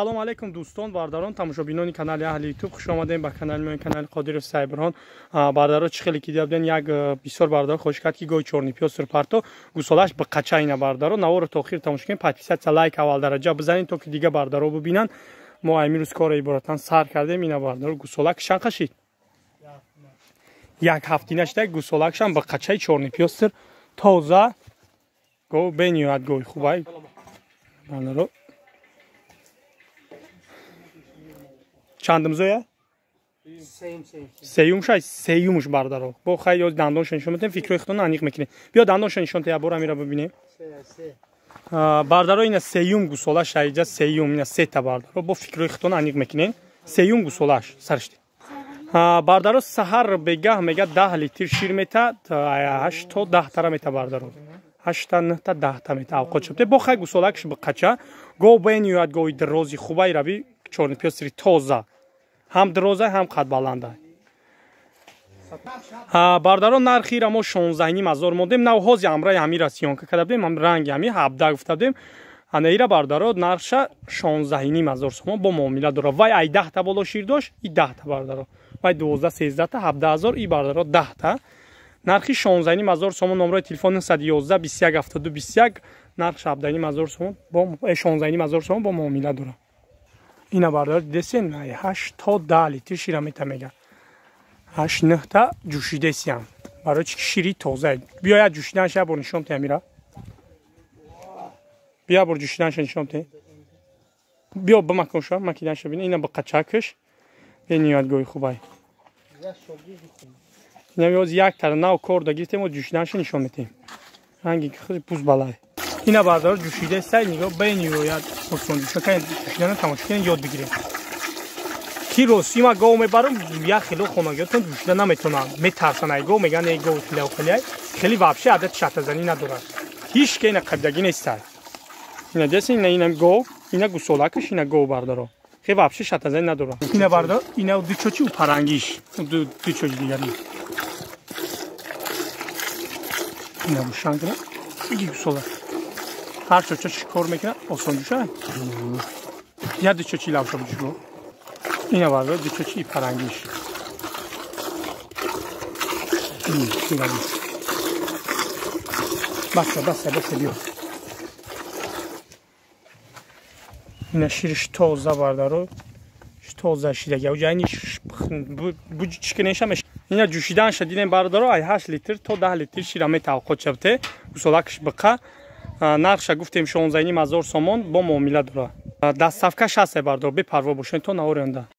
Салом алейкум дӯстон, бародарон, тамошобинони канали Аҳли Ютуб. Хуш омадем ба канали мо, канали Қодиров Сайбирҳон. Бародаро, чӣ хеле ки дидабуден, як бисёр бародаро хоҳиш кард, ки гои чорнипиёз сурпарто гусолаш ба қача ина. Бародаро, наворо то охир тамошо кунед, подписаться, лайк аввал дараҷа бизанед, то ки дига бародаро бибинанд. Мо амирӯз кора иборатан сар кардем. Ина бародаро, гусолак чанд қашид? Як ҳафтина шуда, гусолакшам ба қачаи чорнипиёз сир тоза, гов бениҳоят гови хубай. Бародаро, чандум зоя? Сеюм шай, сеюмш бардаро. Бо хай ёз дандонша нишон метем, фикрои худтон аниқ мекунем. Биё дандонша нишон те, бора мира бибинем. Бардаро, ина сеюм гусола шайҷа, сеюм, ина сета бардаро. Бо фикрои худтон аниқ мекунем. Сеюм гусолаш саршти. Бардаро, саҳар бегаҳ мега 10 литр шир мета, 8 то 10 тара мета бардаро. 8 та 9 та 10 та мета авқот шуд. Бо хай гусолакш бқача. Гов бениёяд гови дрози хубай раби чорнипиёз сири тоза. Ҳам дироза, ҳам қадбаланда. Бардаро, нархи ира мо 16,5 ҳазор мондем. Нав ҳози амраи ҳамира съёмка карда будем, ҳам ранги ҳами 17 гуфта будем. Ана ира бардаро нархша 16,5 ҳазор сомон бо муомила дора. Вай ай 10 та боло шир дошт, и 10 та бардаро. Вай 12 13 та 17 ҳазор, и бардаро 10 та. Нархи 16,5 ҳазор сомон. Номрои телефон 911 21 72 21. Нарх 17,5 ҳазор сомон бо 16,5 ҳазор сомон бо муомила дора. Ина бардор десен 8 то 10 литр шира мета мега. 8 9 та ҷӯшидесиям. Барои чи шири тоза. Биё як ҷӯшиданша бор нишон те амира. Биё бор ҷӯшиданша нишон те. Биё бимаконша, макиданша бин. Ина бақачакш. Бениёд гои хубай. Ина ёз як тара нав кор да гирифтем, ҷӯшиданша нишон метем. Ранги худ пуз балай. Ина бардор ҷӯшида сай нигоҳ бениёяд осон ҷӯшакай ҷӯшидана тамошо кунед, ёд бигиред. Ки рости ма гов мебарам, як хело хонагиётон ҷӯшида наметонанд, метарсанд ай гов, мегӯянд эй гов хеле хеле хеле вообще адати шатазанӣ надорад. Ҳеч ке ина қабидагӣ нестай. Ина деса ина ина гов, ина гусолакаш, ина гов бардоро. Хе вообще шатазанӣ надорад. Ина бардор, ина ду чочи у парангиш, ду чочи дигари. Ина бушан кунад, иги гусолак. Ҳар чоча чӣ кор мекунад, осон ҷӯша. Я ду чочи лавша буҷӯ. Ина бардор ду чочи парангиш. Баса, баса, баса биё. Ина шириш тоза бардаро. Тоза шидаги. Уҷа ини буҷ чӣ кунеша меш. Ина ҷӯшиданша дидем бардаро, ай 8 литр то 10 литр шира метавқот шавте. Гусолакш биқа. Нархша гуфтем 16,5 ҳазор сомон бо муомила дора. Доставка 60 бардор, бепарво бошед то наворенда.